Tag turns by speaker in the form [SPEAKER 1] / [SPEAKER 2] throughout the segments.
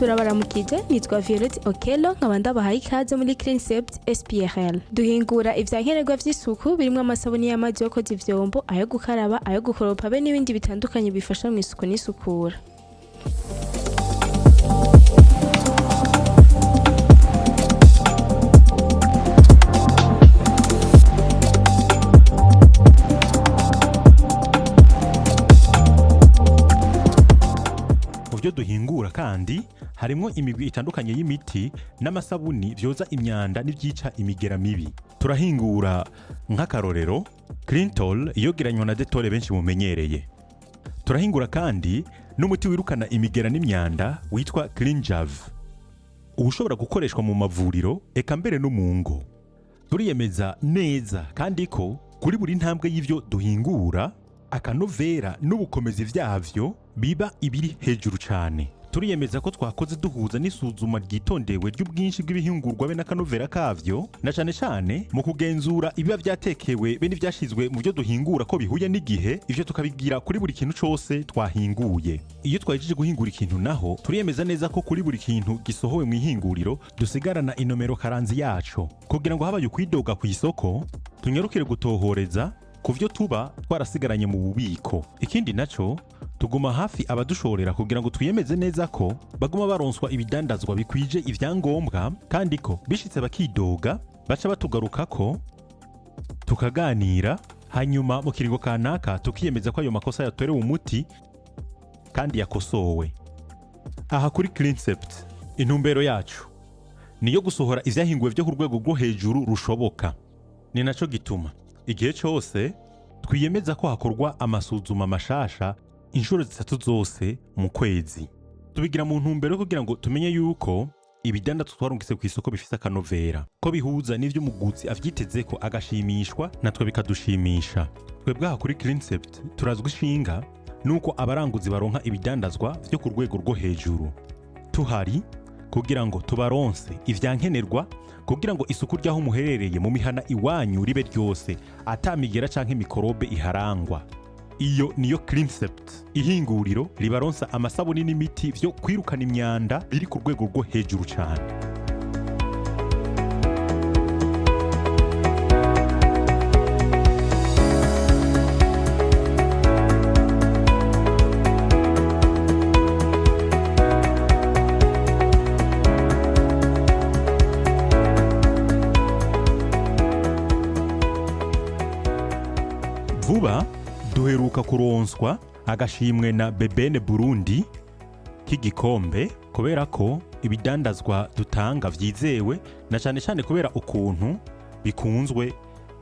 [SPEAKER 1] Turabaramukije, nitwa Violette Okello, nkaba ndabahaye ikaze muri Cleansept SPRL. Duhingura ivyankenerwa vy'isuku birimwo amasabuni y'amazi yo koza ivyombo, ayo gukaraba, ayo gukoropa be n'ibindi bitandukanye bifasha mu isuku n'isukura.
[SPEAKER 2] Mu byo duhingura kandi harimwo imigwi itandukanye y'imiti n'amasabuni vyoza imyanda n'ivyica imigera mibi. Turahingura nk'akarorero Clintol iyogeranywa na Detole benshi mumenyereye. Turahingura kandi n'umuti wirukana imigera n'imyanda witwa Cleanjav, uba ushobora gukoreshwa mu mavuriro eka mbere no mu ngo. Turiyemeza neza kandi ko kuri buri ntambwe y'ivyo duhingura akanovera n'ubukomezi vyavyo biba ibiri hejuru cane. Turiyemeza ko twakoze duhuza n'isuzuma ryitondewe ry'ubwinshi bw'ibihingurwa be n'akanovera kavyo, na cane cane mu kugenzura ibiba vyatekewe be n'ivyashizwe mu vyo duhingura ko bihuye n'igihe. Ivyo tukabigira kuri buri kintu cose twahinguye. Iyo twahejeje guhingura ikintu naho, turiyemeza neza ko kuri buri kintu gisohowe mu ihinguriro dusigarana inomero karanzi yaco, kugira ngo habaye ukwidoga ku isoko tunyarukire gutohoreza ku vyo tuba twarasigaranye mu bubiko. Ikindi naco, tuguma hafi abadushorera kugira ngo twiyemeze neza ko baguma baronswa ibidandazwa bikwije ivyangombwa, kandi ko bishitse bakidoga baca batugarukako tukaganira, hanyuma mu kiringo kanaka tukiyemeza ko ayo makosa yatorewe umuti kandi yakosowe. Aha kuri Cleansept, intumbero yacu niyo gusohora ivyahinguwe vyo ku rwego rwo hejuru rushoboka. Ni naco gituma igihe cose twiyemeza ko hakorwa amasuzuma mashasha inshuro 3 zose mu kwezi. Tubigira mu ntumbero yo kugira ngo tumenye yuko ibidandazwa twarungitse ku isoko bifise akanovera, ko bihuza n'ivyo umuguzi avyitezeko agashimishwa, natwe bikadushimisha. Twebwe aha kuri Cleansept turazwi ishinga nuko abaranguzi baronka ibidandazwa vyo ku rwego rwo hejuru. Tuhari kugira ngo tubaronse ivyankenerwa kugira ngo isuku ry'aho muherereye mu mihana iwanyu ribe ryose, atamigera canke mikorobe iharangwa. Iyo niyo Cleansept, ihinguriro ribaronsa amasabuni n'imiti vyo kwirukana imyanda biri ku rwego rwo hejuru cane. Vuba duheruka kuronswa agashimwe na Bebene Burundi k'igikombe, kubera ko ibidandazwa dutanga vyizewe, na cane cane kubera ukuntu bikunzwe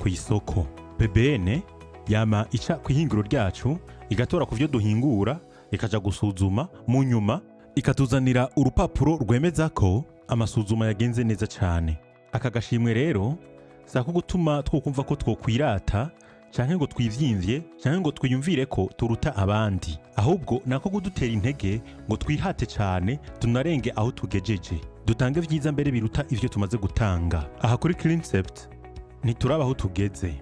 [SPEAKER 2] ku isoko. Bebene yama ica ku ihinguro ryacu igatora ku vyo duhingura, ikaja gusuzuma, mu nyuma ikatuzanira urupapuro rwemeza ko amasuzuma yagenze neza cane. Aka gashimwe rero si ako gutuma twokumva ko twokwirata canke ngo twivyimvye canke ngo twiyumvire ko turuta abandi, ahubwo nako kudutera intege ngo twihate cane, tunarenge aho tugejeje, dutange vyiza mbere biruta ivyo tumaze gutanga. Aha kuri Cleansept ntituraba aho tugeze,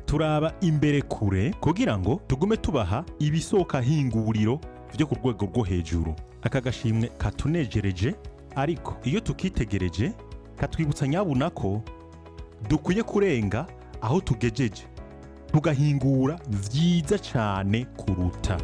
[SPEAKER 2] turaba imbere kure kugira ngo tugume tubaha ibisohoka hinguriro vyo ku rwego rwo hejuru. Aka gashimwe katunejereje, ariko iyo tukitegereje katwibutsa nyabuna ko dukwiye kurenga aho tugejeje, tugahingura vyiza cane kuruta.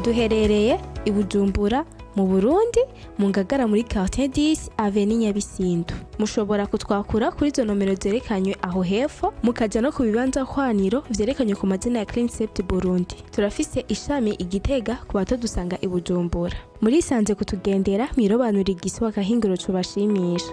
[SPEAKER 1] Duherereye i Bujumbura mu Burundi, mu Ngagara, muri quartier 10, avenue Nyabisindu. Mushobora kutwakura kuri izo nomero zerekanywe aho hepfo, mukaja no ku bibanza hwaniro vyerekanywe ku mazina ya Cleansept Burundi. Turafise ishami i Gitega ku batodusanga i Bujumbura. Murisanze kutugendera, mwirobanura igisi w'akahinguro cubashimisha.